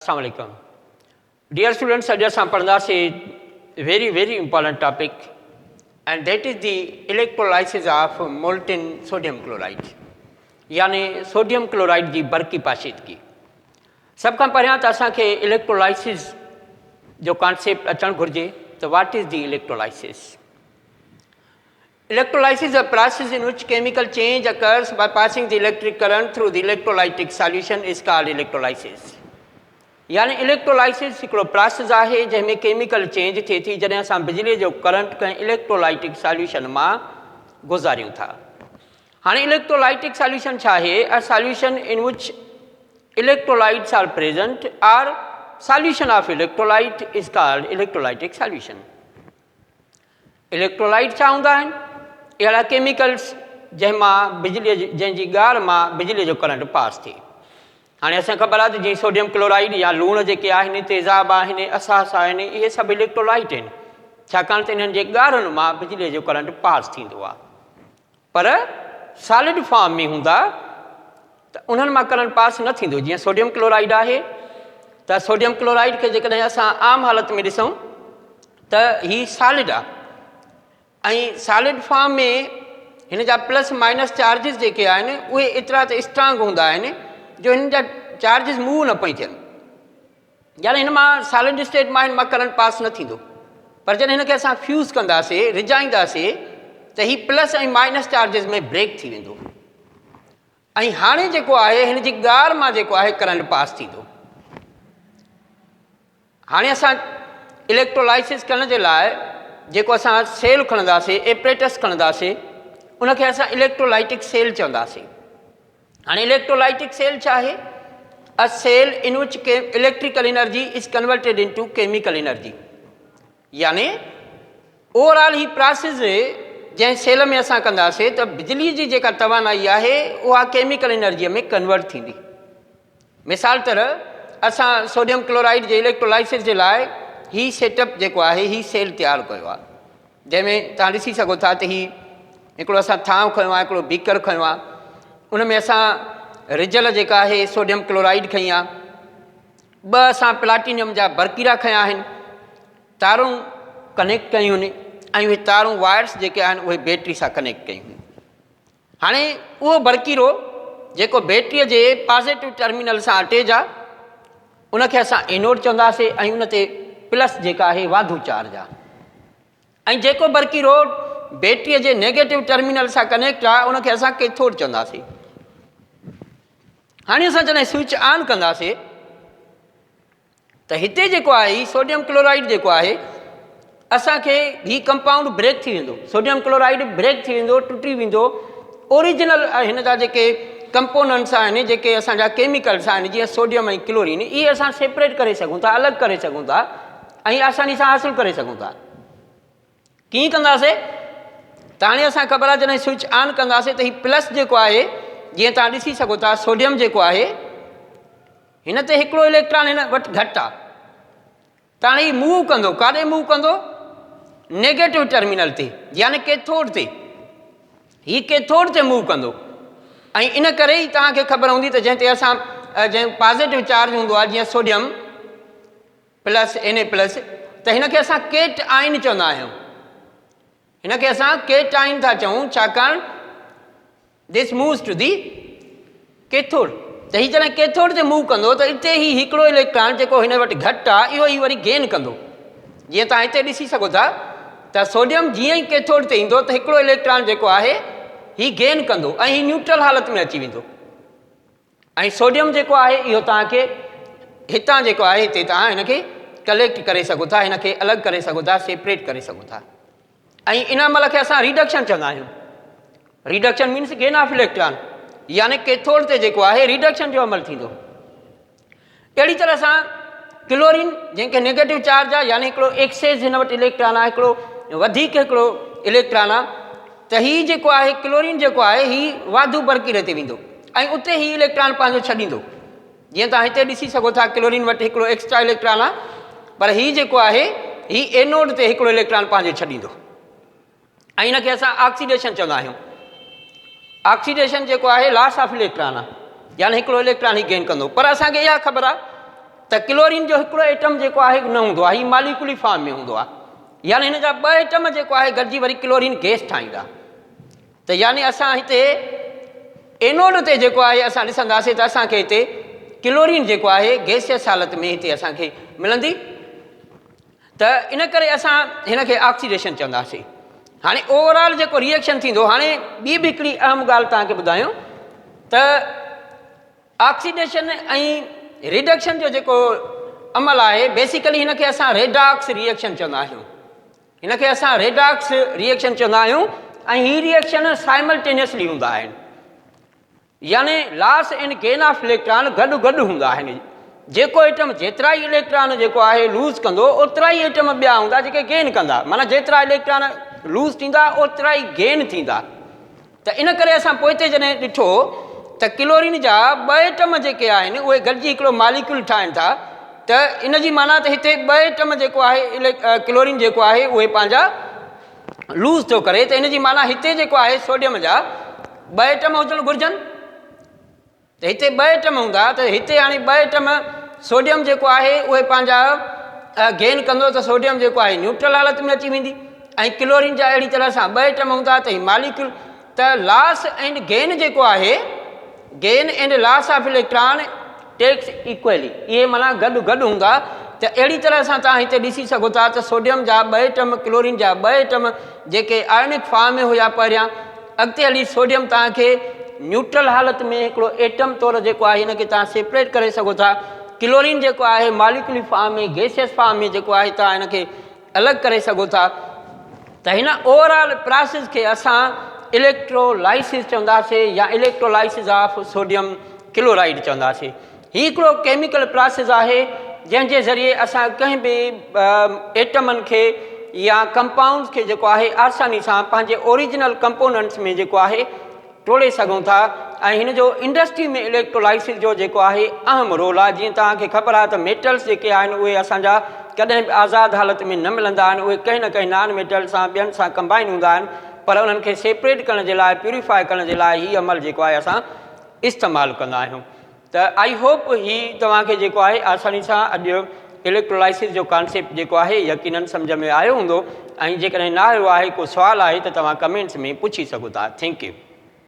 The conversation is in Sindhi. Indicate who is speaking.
Speaker 1: السلام عليڪم ڊيئر اسٽوڊنٽس اڄ اسان پڙهنداسين very very important topic and that is the electrolysis of molten sodium chloride يعني سوڊيم ڪلورائيڊ جي برقي پاشيدگي سڀ کان پهريان ته اسان کي اليڪٽرولائسز جو ڪانسيپٽ اچڻ گهرجي ته what is the electrolysis Electrolysis is a process in which chemical change occurs by passing the electric current through the electrolytic solution is called electrolysis. يعني اليڪٽرولائسس هڪڙو پراسيس آهي جنهن ۾ ڪيميڪل چينج ٿئي ٿي جڏهن اسان بجلي جو ڪرنٽ ڪنهن اليڪٽرولائٽڪ ساليوشن مان گذاريون ٿا. هاڻي اليڪٽرولائٽڪ ساليوشن ڇا آهي؟ A solution in which electrolytes are present or solution of electrolyte is called electrolytic solution. Electrolyte ڇا هوندا آهن؟ اهڙا ڪيميڪلز جنهن مان بجلي جنهن جي ڳار مان بجلي جو ڪرنٽ پاس ٿئي. هاڻي اسان کي خبر آهي ته جيئن سوڊيم ڪلورائيڊ يا لوڻ جيڪي آهن، تيزاب آهن، اساس آهن، اهي سڀ اليڪٽرولائيٽ آهن ڇاڪاڻ ته انهن جي ڳارن مان بجلي جو ڪرنٽ پاس ٿيندو آهي. پر سالڊ فارم ۾ هوندا ته انهن مان ڪرنٽ پاس نه ٿيندو جيئن سوڊيم ڪلورائيڊ آهي ته سوڊيم ڪلورائيڊ کي جيڪڏهن اسان عام حالت ۾ ڏسون ته هي سالڊ آهي ۽ سالڊ فارم ۾ هن جا پلس مائنس چارجز جيڪي آهن اهي ايترا ته اسٽرانگ هوندا آهن جو هن جا چارجز موو نه پئي ٿين يعني هن مان سالڊ اسٽيٽ مان هن مان ڪرنٽ پاس نه ٿيندو پر جڏهن هن کي اسان فيوز ڪنداسي رجائينداسي ته هي پلس ۽ مائنس چارجز ۾ بريڪ ٿي ويندو ۽ هاڻي جيڪو آهي هن جي ڳار مان جيڪو آهي ڪرنٽ پاس ٿيندو. هاڻي اسان اليڪٽرولائسس ڪرڻ جي لاء جيڪو اسان سيل کڻنداسي ايپريٽس کڻنداسي ان کي اسان اليڪٽرولائٽڪ سيل چونداسي. هاڻي اليڪٽرولائٽڪ سيل ڇا آهي؟ A cell in which electrical energy is converted into chemical energy. يعني اوور آل هي پراسيس جنهن سيل ۾ اسان ڪنداسي ته بجلي جي جيڪا توانائي آهي اها ڪيميڪل انرجي ۾ ڪنورٽ ٿيندي. مثال طرح اسان سوڊيم ڪلورائيڊ جي اليڪٽرولائسس جي لاء هي سيٽ اپ جيڪو آهي هي سيل تيار ڪيو آهي جنهن ۾ توهان ڏسي سگهو ٿا ته هي هڪڙو اسان ٿانء کنيو آهي هڪڙو بيڪر کنيو آهي ان ۾ اسان رجل جيڪا آهي سوڊيم ڪلورائيڊ کنئي آهي ٻه اسان پلاٽينيم جا برقيرا کنيا آهن تارون ڪنيڪٽ ڪيون آهن ۽ اهي تارون وائرس جيڪي آهن اهي بيٽري سان ڪنيڪٽ ڪيون آهن هاڻي اهو برقيرو جيڪو بيٽريء جي پازيٽو ٽرمينل سان اٽيج آ ان کي اسان اينوڊ چونداسي ۽ ان تي پلس جيڪا آهي واڌو چارج آ ۽ جيڪو برقيرو بيٽريء جي نيگيٽو ٽرمينل سان ڪنيڪٽ آ ان کي اسان ڪيٿوڊ چونداسي. هاڻي اسان جڏهن سوئچ آن ڪنداسي ته هتي جيڪو آهي هي سوڊيم ڪلورائيڊ جيڪو آهي اسان کي هي ڪمپائونڊ بريڪ ٿي ويندو سوڊيم ڪلورائيڊ بريڪ ٿي ويندو ٽٽي ويندو اوريجنل هن جا جيڪي ڪمپوننٽس آهن جيڪي اسان جا ڪيميڪلس آهن جيئن سوڊيم ۽ ڪلورين اهي اسان سيپريٽ ڪري سگهون ٿا الڳ ڪري سگهون ٿا ۽ آساني سان حاصل ڪري سگهون ٿا ڪيئن ڪنداسي ته هاڻي اسان کي خبر آهي جڏهن سوئچ آن ڪنداسي ته هي پلس جيڪو آهي جيئن توهان ڏسي سگهو ٿا سوڊيم جيڪو آهي هن تي هڪڙو اليڪٽران هن وٽ گهٽ آ ته هاڻي هي موو ڪندو ڪاڏي موو ڪندو نيگيٽو ٽرمينل تي يعني ڪيٿوڊ تي هي ڪيٿوڊ تي موو ڪندو ۽ ان ڪري ئي توهان کي خبر هوندي ته جنهن تي اسان جنهن پازيٽو چارج هوندو آ جيئن sodium plus N A plus ته هن کي اسان ڪيٽ آئن چوندا آهيون هن کي اسان ڪيٽ آئن ٿا چئون ڇاڪاڻ This moves to the cathode ته هي جڏهن ڪيٿوڊ تي موو ڪندو ته اتي هي هڪڙو اليڪٽران جيڪو هن وٽ گهٽ آهي اهو هي وري گين ڪندو جيئن توهان هتي ڏسي سگهو ٿا ته سوڊيم جيئن ئي ڪيٿوڊ تي ايندو ته هڪڙو اليڪٽران جيڪو آهي هي گين ڪندو ۽ هي نيوٽرل حالت ۾ اچي ويندو ۽ سوڊيم جيڪو آهي اهو توهان کي هتان جيڪو آهي هتي توهان هن کي ڪليڪٽ ڪري سگهو ٿا هن کي الڳ ڪري سگهو ٿا سيپريٽ ڪري سگهو ٿا ۽ ان عمل کي اسان ريڊڪشن چوندا آهيون. Reduction means gain of electron يعني ڪيٿوڊ تي جيڪو آهي ريڊڪشن جو عمل ٿيندو. اهڙي طرح سان ڪلورين جنهن کي نيگيٽو چارج آهي يعني هڪڙو ايڪسيس هن وٽ اليڪٽران آهي هڪڙو وڌيڪ هڪڙو اليڪٽران آهي ته هي جيڪو آهي ڪلورين جيڪو آهي هي واڌو برقي تي ويندو ۽ اتي هي اليڪٽران پنهنجو ڇڏيندو. جيئن توهان هتي ڏسي سگهو ٿا ڪلورين وٽ هڪڙو ايڪسٽرا اليڪٽران آهي پر هي جيڪو آهي هي اينوڊ تي هڪڙو اليڪٽران پنهنجو ڇڏيندو ۽ ان کي اسان آڪسيڊيشن چوندا آهيون. آڪسيڊيشن جيڪو آهي لاس آف اليڪٽران آهي يعني هڪڙو اليڪٽران هي گين ڪندو پر اسان کي اها خبر آهي ته ڪلورين جو هڪڙو ايٽم جيڪو آهي نه هوندو آهي هي ماليڪولي فارم ۾ هوندو آهي يعني هن جا ٻه ايٽم جيڪو آهي گڏجي وري ڪلورين گيس ٺاهيندا ته يعني اسان هتي اينوڊ تي جيڪو آهي اسان ڏسنداسين ته اسان کي هتي ڪلورين جيڪو آهي گيسيس حالت ۾ هتي اسان کي ملندي ته ان ڪري اسان هن کي آڪسيڊيشن چونداسين. هاڻي اوور آل جيڪو ريئيڪشن ٿيندو هاڻي ٻي به هڪڙي اهم ڳالهه توهان کي ٻڌايون ته آڪسيڊيشن ۽ ريڊڪشن جو جيڪو عمل آهي بيسيڪلي هن کي اسان ريڊاڪس ريئيڪشن چوندا آهيون هن کي اسان ريڊاڪس ريئيڪشن چوندا آهيون ۽ هي ريئيڪشن سائملٽينيسلي هوندا آهن يعني loss and gain of electron گڏ گڏ هوندا آهن. جيڪو ايٽم جيترا ئي اليڪٽران جيڪو آهي لوز ڪندو اوترا ئي ايٽم ٻيا هوندا جيڪي گين ڪندا معنيٰ جيترا اليڪٽران لوز ٿيندا اوترا ئي گين ٿيندا ته ان ڪري اسان پوئتي جڏهن ڏٺو ته ڪلورين جا ٻه ايٽم جيڪي آهن اهي گڏجي هڪڙو ماليڪيول ٺاهن ٿا ته ان جي معنيٰ ته هتي ٻه ايٽم جيڪو آهي ڪلورين جيڪو آهي اهي پنهنجا لوز ٿو ڪري ته ان جي معنيٰ هتي جيڪو آهي سوڊيم جا ٻه ايٽم هجڻ گهرجن ته هتي ٻه ايٽم هوندا ته هتي هاڻي ٻه ايٽم سوڊيم جيڪو آهي اهي پنهنجا گين ڪندو ته سوڊيم جيڪو آهي نيوٽرل حالت ۾ اچي ويندي ۽ ڪلورين جا اهڙي طرح سان ٻه ايٽم هوندا ته هي ماليڪيول ته لاس اينڊ گين جيڪو آهي gain and loss of electron takes equally اهي معنيٰ گڏ گڏ هوندا ته اهڙي طرح سان توهان هتي ڏسي سگهو ٿا ته سوڊيم جا ٻه ايٽم ڪلورين جا ٻه ايٽم جيڪي آئونڪ فارم ۾ هيا پهريان اڳتي هلي سوڊيم توهان کي نيوٽرل حالت ۾ هڪڙو ايٽم طور جيڪو آهي هن کي توهان سيپريٽ ڪري سگهو ٿا ڪلورين جيڪو آهي ماليڪولي فارم ۾ گيسيس فارم ۾ جيڪو آهي توهان هن کي الڳ ڪري سگهو ٿا ته هن اوور آل پراسيس کي اسان اليڪٽرولائسز چونداسين يا اليڪٽرولائسز آف سوڊيم ڪلورائيڊ چونداسين هي هڪڙو ڪيميڪل پراسيس آهي جنهن جي ذريعي اسان ڪنهن به ايٽمن کي يا ڪمپائونڊز کي جيڪو آهي آساني سان پنهنجي اوريجنل ڪمپوننٽس ۾ جيڪو آهي ٽوڙي سگهون ٿا ۽ هن جو انڊسٽري ۾ اليڪٽرولائسز جو جيڪو آهي اهم رول آهي جيئن توهان کي خبر آهي ته ميٽلس جيڪي آهن اهي اسان جا ڪڏهن به آزاد حالت ۾ نه ملندا آهن اهي ڪنهن نه ڪنهن نان ميٽل سان ٻين سان ڪمبائن هوندا آهن پر انهن کي سيپريٽ ڪرڻ جي لاء پيوريفائي ڪرڻ جي لاء هي عمل جيڪو آهي اسان استعمال ڪندا آهيون ته I hope هي توهان کي جيڪو آهي آساني سان اڄ اليڪٽرولائسز جو ڪانسيپٽ جيڪو آهي يقينن سمجهه ۾ آيو هوندو ۽ جيڪڏهن نه آيو آهي ڪو سوال آهي ته توهان ڪمينٽس ۾ پڇي سگهو ٿا thank you.